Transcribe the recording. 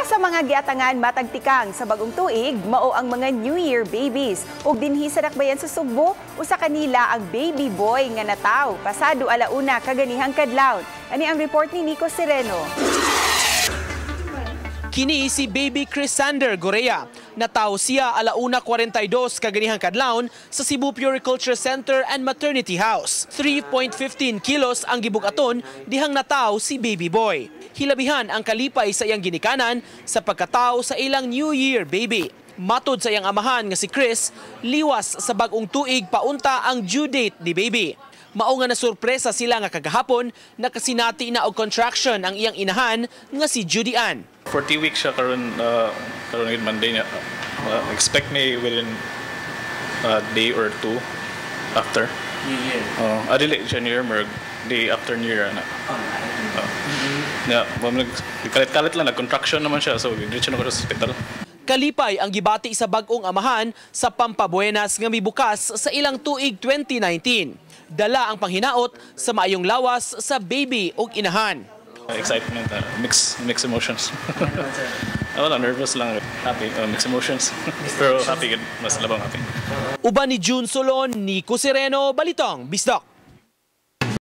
Usa sa mga giatangan matag tikang sa bagong tuig mao ang mga New Year babies. Ug dinhi sa dakbayan sa Sugbo, usa kanila ang baby boy nga nataw pasado 1:00 kaganihang kadlawon. Ani ang report ni Nico Sereno. Kini si baby Chris Sander Gorea. Nataw siya 1:42 kaganihang kadlawon sa Cebu Puericulture Center and Maternity House. 3.15 kilos ang gibugaton dihang nataw si baby boy. Hilabihan ang kalipay sa iyang ginikanan sa pagkataw sa ilang New Year baby. Matod sa iyang amahan nga si Chris, liwas sa bagong tuig paunta ang due date ni baby. Mao nga nasurpresa sila nga kagahapon nakasinati na og contraction ang iyang inahan nga si Judy Ann. 40 weeks siya karon karon Monday niya. Expect me within a day or two after. New Year. Oh, dili siya New Year, murag day after New Year na. Oh. Yeah, nag kalit-kalit lang, nag-contraction naman siya, so diretso na ko sa hospital. Kalipay ang gibati sa bag-ong amahan sa Pampabuenas nga mibukas sa ilang tuig 2019. Dala ang panghinaot sa maayong lawas sa baby ug inahan. Excitement, mixed emotions. Wala, nervous lang. Happy, mixed emotions. Pero happy, mas labang happy. Uban ni June Solon, Nico Sereno, Balitang Bisdak.